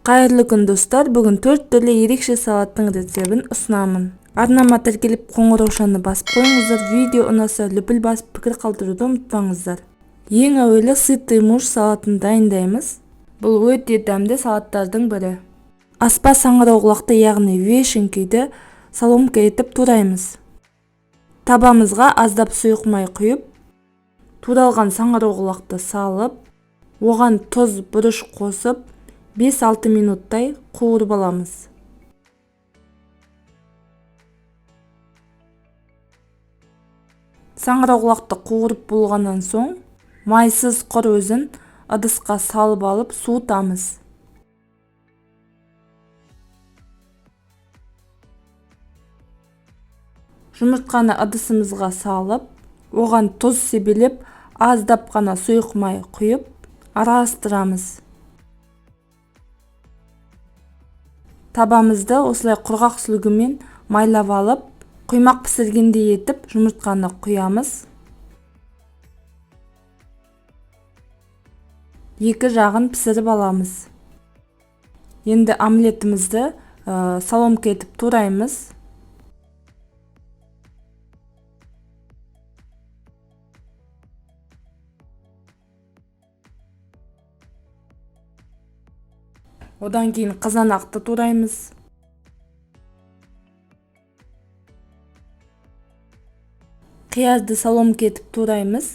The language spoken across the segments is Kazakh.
Қайырлы күн, достар! Бүгін 4 түрлі ерекше салаттың рецебін ұсынамын. Арнама тіркеліп, қоңыраушаны басып қойыңыздар. Видео ұнаса, лүпіл басып, пікір қалдыруды ұмытпаңыздар. Ең әуелі сытый муж салатын дайындаймыз. Бұл өте дәмді салаттардың бірі. Аспа саңырауқұлақты, яғни вешенкиді соломка етіп тураймыз. Табамызға аздап сұйық май құйып, туралған саңырауқұлақты салып, оған тұз, бұрыш қосып, 5-6 минуттай қуырып аламыз. Саңырауқұлақты қуырып болғаннан соң, майсыз құр өзін ыдысқа салып алып суытамыз. Жұмыртқаны ыдысымызға салып, оған тұз себелеп, аздап қана сұйық май құйып, араластырамыз. Табамызды осылай құрғақ сүлгімен майлап алып, құймақ пісіргендей етіп жұмыртқаны құямыз. Екі жағын пісіріп аламыз. Енді омлетімізді соломка етіп тураймыз. Одан кейін қызанақты тураймыз. Қиярды соломка етіп тураймыз.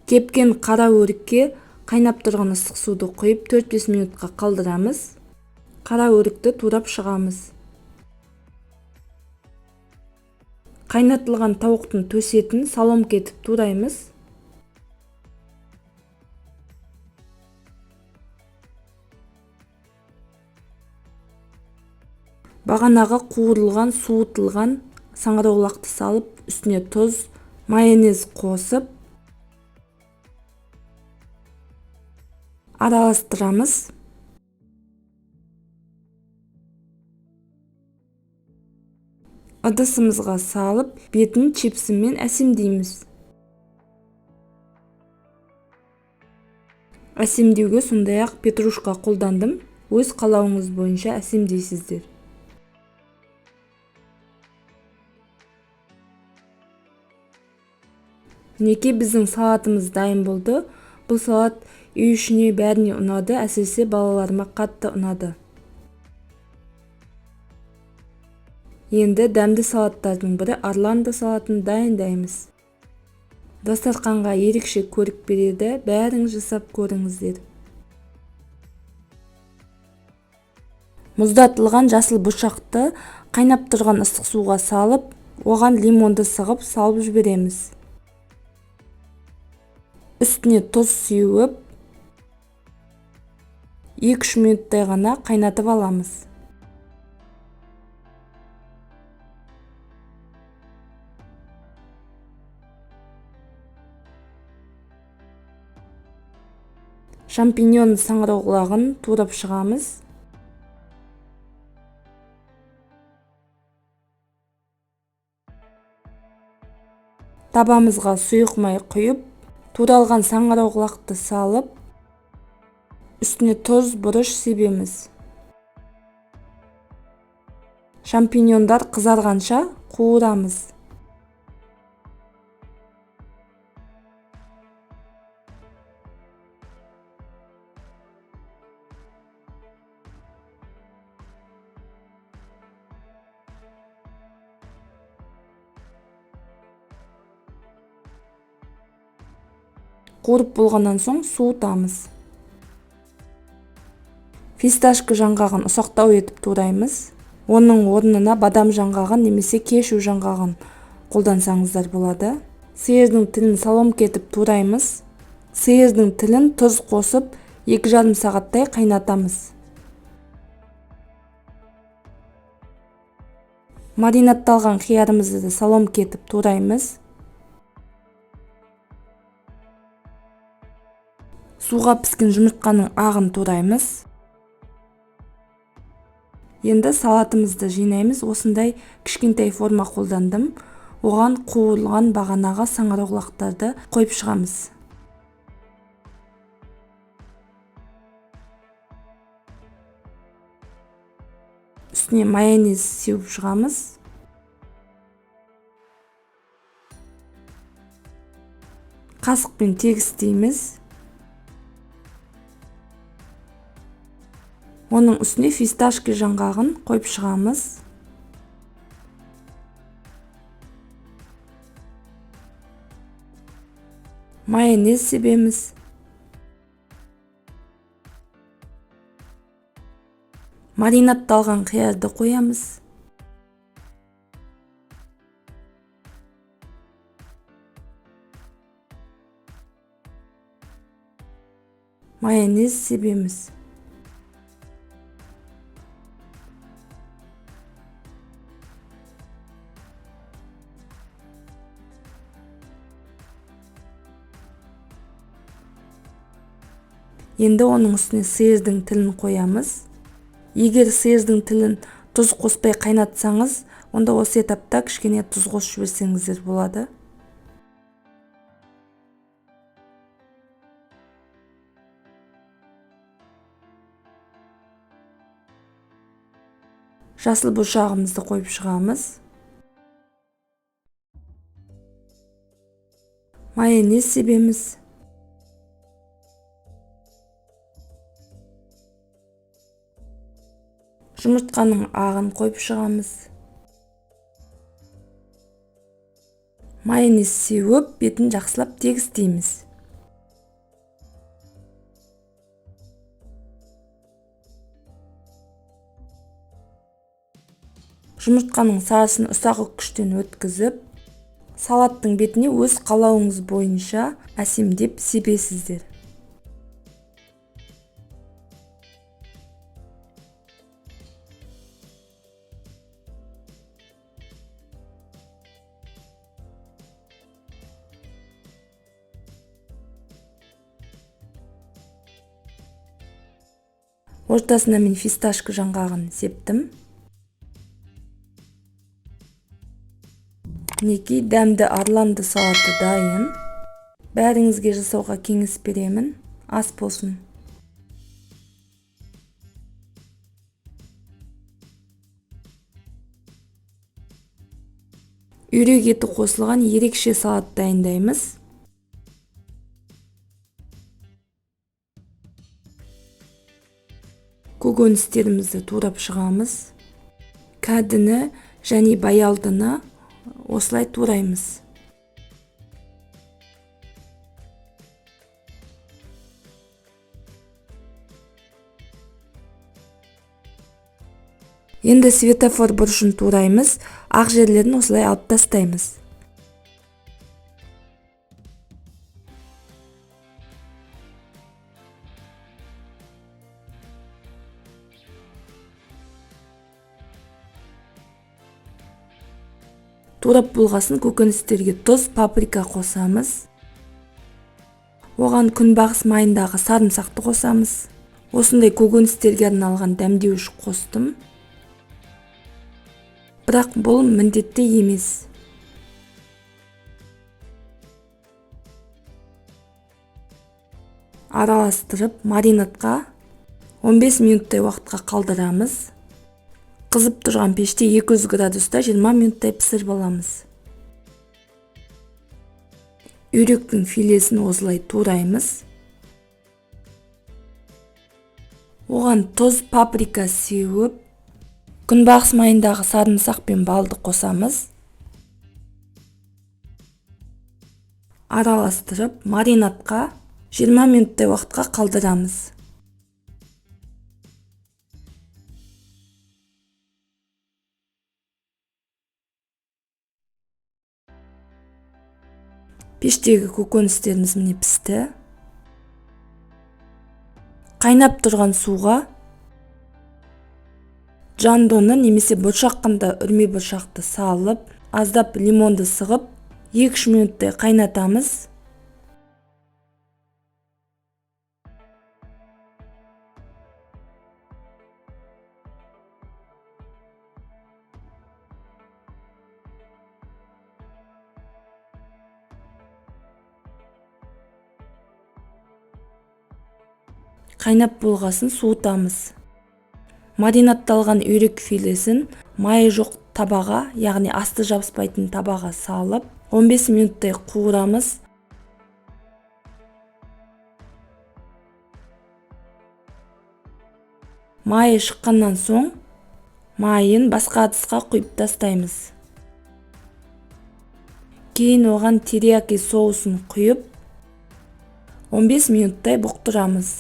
Кепкен қара өрікке қайнап тұрған ыстық суды құйып 4-5 минутқа қалдырамыз. Қара өрікті турап шығамыз. Қайнатылған тауықтың төсетін соломка етіп тураймыз. Бағанағы қуырылған, суытылған саңырауқұлақты салып, үстіне тұз, майонез қосып араластырамыз. Ыдысымызға салып, бетін чипсымен әсемдейміз. Әсемдеуге сондай-ақ петрушка қолдандым. Өз қалауыңыз бойынша әсемдейсіздер. Мінекей, біздің салатымыз дайын болды. Бұл салат үй ішіне бәріне ұнады, әсіресе балаларыма қатты ұнады. Енді дәмді салаттардың бірі Орландо салатын дайындаймыз. Дастарқанға ерекше көрік береді, бәріңіз жасап көріңіздер. Мұздатылған жасыл бұршақты қайнап тұрған ыстық суға салып, оған лимонды сығып салып жібереміз. Үстіне тұз сеуіп, 2-3 минуттай ғана қайнатып аламыз. Шампиньон саңырауқұлағын турап шығамыз. Табамызға сұйық май құйып, туралған саңырауқұлақты салып, үстіне тұз, бұрыш себеміз. Шампиньондар қызарғанша қуырамыз. Қуырып болғаннан соң суытамыз. Фисташка жаңғағын ұсақтау етіп тураймыз. Оның орнына бадам жаңғағын немесе кешу жаңғағын қолдансаңыздар болады. Сиырдың тілін соломка етіп тураймыз. Сиырдың тілін тұз қосып 2,5 сағаттай қайнатамыз. Маринадталған қиярымызды да соломка етіп тураймыз. Суға піскен жұмыртқаның ағын тураймыз. Енді салатымызды жинаймыз. Осындай кішкентай форма қолдандым. Оған қуырылған бағанағы саңырауқұлақтарды қойып шығамыз. Үстіне майонез сеуіп шығамыз. Қасықпен тегістейміз. Оның үстіне фисташка жаңғағын қойып шығамыз. Майонез себеміз. Маринадталған қиярды қоямыз. Майонез себеміз. Енді оның үстіне сиырдың тілін қоямыз. Егер сиырдың тілін тұз қоспай қайнатсаңыз, онда осы этапта кішкене тұз қосып жіберсеңіздер болады. Жасыл бұршағымызды қойып шығамыз. Майонез себеміз. Жұмыртқаның ағын қойып шығамыз. Майонез сеуіп, бетін жақсылап тегістейміз. Жұмыртқаның сарысын ұсақ үккіштен өткізіп, салаттың бетіне өз қалауыңыз бойынша әсемдеп себесіздер. Ортасына мен фисташка жаңғағын септім. Мінекей, дәмді арланды салаты дайын. Бәріңізге жасауға кеңес беремін. Ас болсын. Үйрек еті қосылған ерекше салат дайындаймыз. Көкөністерімізді турап шығамыз. Кәдіні және баялдыны осылай тураймыз. Енді светофор бұрышын тураймыз, ақ жерлерін осылай алып тастаймыз. Турап болғасын көкөністерге тұз, паприка қосамыз. Оған күнбағыс майындағы сарымсақты қосамыз. Осындай көкөністерге арналған дәмдеуіш қостым. Бірақ бұл міндетті емес. Араластырып маринадқа 15 минуттай уақытқа қалдырамыз. Қызып тұрған пеште 200 градуста 20 минуттай пісіріп аламыз. Үйректің филесін осылай тураймыз. Оған тұз, паприка сеуіп, күнбағыс майындағы сарымсақ пен балды қосамыз. Араластырып, маринадқа 20 минуттай уақытқа қалдырамыз. Пештегі көкөністеріміз міне пісті. Қайнап тұрған суға жандоны немесе бұршаққында үрме бұршақты салып, аздап лимонды сығып, 2-3 минуттай қайнатамыз. Қайнап болғасын суытамыз. Маринадталған үйрек филесін майы жоқ табаға, яғни асты жабыспайтын табаға салып, 15 минуттай қуырамыз. Майы шыққаннан соң майын басқа ыдысқа құйып тастаймыз. Кейін оған терияки соусын құйып, 15 минуттай бұқтырамыз.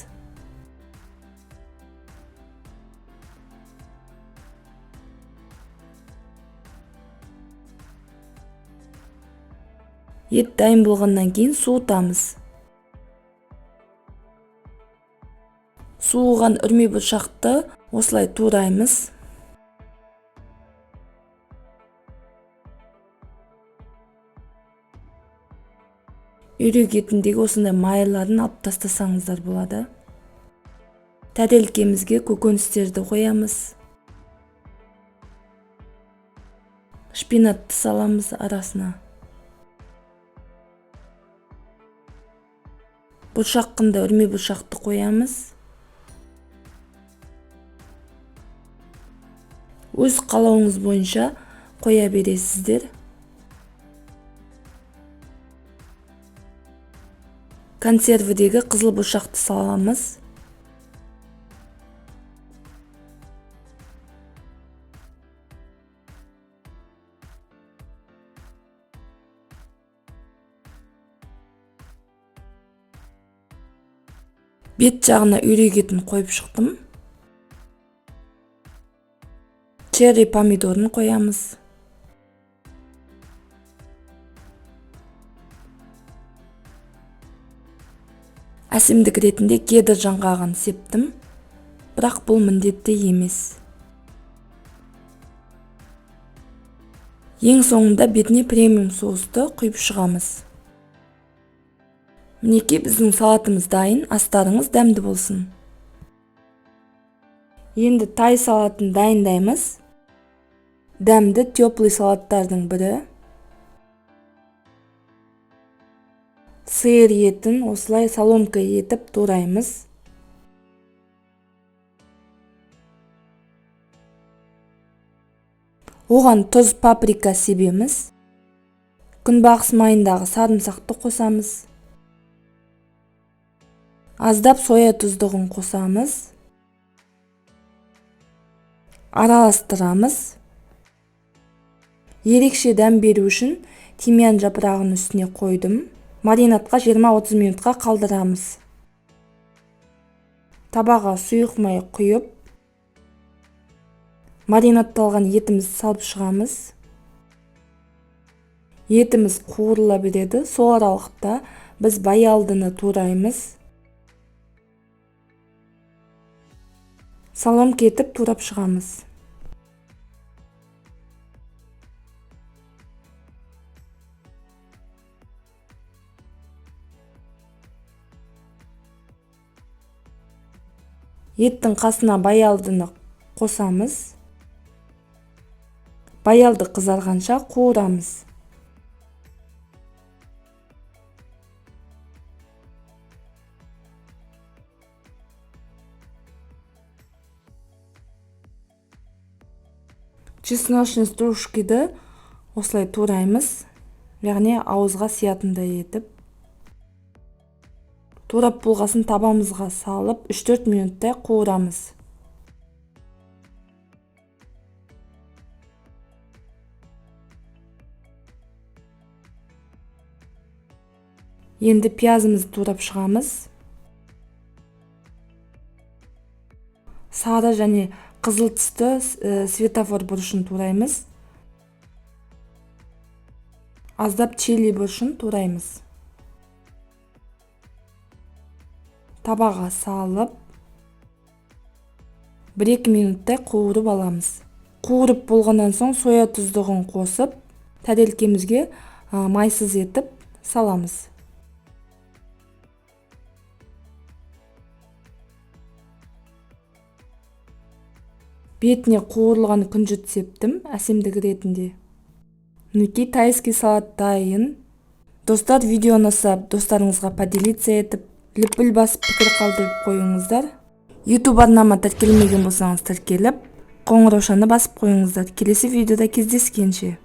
Ет дайын болғаннан кейін суытамыз. Суыған үрме бұршақты осылай тураймыз. Үйрек етіндегі осындай майларын алып тастасаңыздар болады. Тәрелкемізге көкөністерді қоямыз. Шпинатты саламыз арасына. Бұршаққында үрме бұршақты қоямыз. Өз қалауыңыз бойынша қоя бересіздер. Консервідегі қызыл бұршақты саламыз. Бет жағына үйрек етін қойып шықтым. Черри помидорын қоямыз. Әсемдік ретінде кедр жаңғағын септім, бірақ бұл міндетті емес. Ең соңында бетіне премиум соусты құйып шығамыз. Мінекей біздің салатымыз дайын, астарыңыз дәмді болсын. Енді тай салатын дайындаймыз. Дәмді теплый салаттардың бірі. Сиыр етін осылай соломка етіп тураймыз. Оған тұз, паприка себеміз. Күнбағыс майындағы сарымсақты қосамыз. Аздап соя тұздығын қосамыз. Араластырамыз. Ерекше дәм беру үшін тимьян жапырағын үстіне қойдым. Маринадқа 20-30 минутқа қалдырамыз. Табаға сұйық май құйып, маринадталған етімізді салып шығамыз. Етіміз қуырыла береді. Сол аралықта біз баялдыны тураймыз. Соломка етіп турап шығамыз. Еттің қасына баялдыны қосамыз. Баялды қызарғанша қуырамыз. Чесночный стружкиді осылай тураймыз, яғни ауызға сиятындай етіп. Турап болғасын табамызға салып 3-4 минуттай қуырамыз. Енді пиязымызды турап шығамыз. Сары және қызыл түсті светофор бұрышын тураймыз. Аздап чили бұрышын тураймыз. Табаға салып 1-2 минуттай қуырып аламыз. Қуырып болғаннан соң соя тұздығын қосып, тәрелкемізге майсыз етіп саламыз. Бетіне қуырылған күнжіт септім, әсемдік ретінде. Мінекей тайский салат дайын. Достар, видео ұнаса достарыңызға поделиться етіп, Лүпіл басып, пікір қалдырып қойыңыздар. YouTube арнама тіркелмеген болсаңыз, тіркеліп, қоңыраушаны басып қойыңыздар. Келесі видеода кездескенше!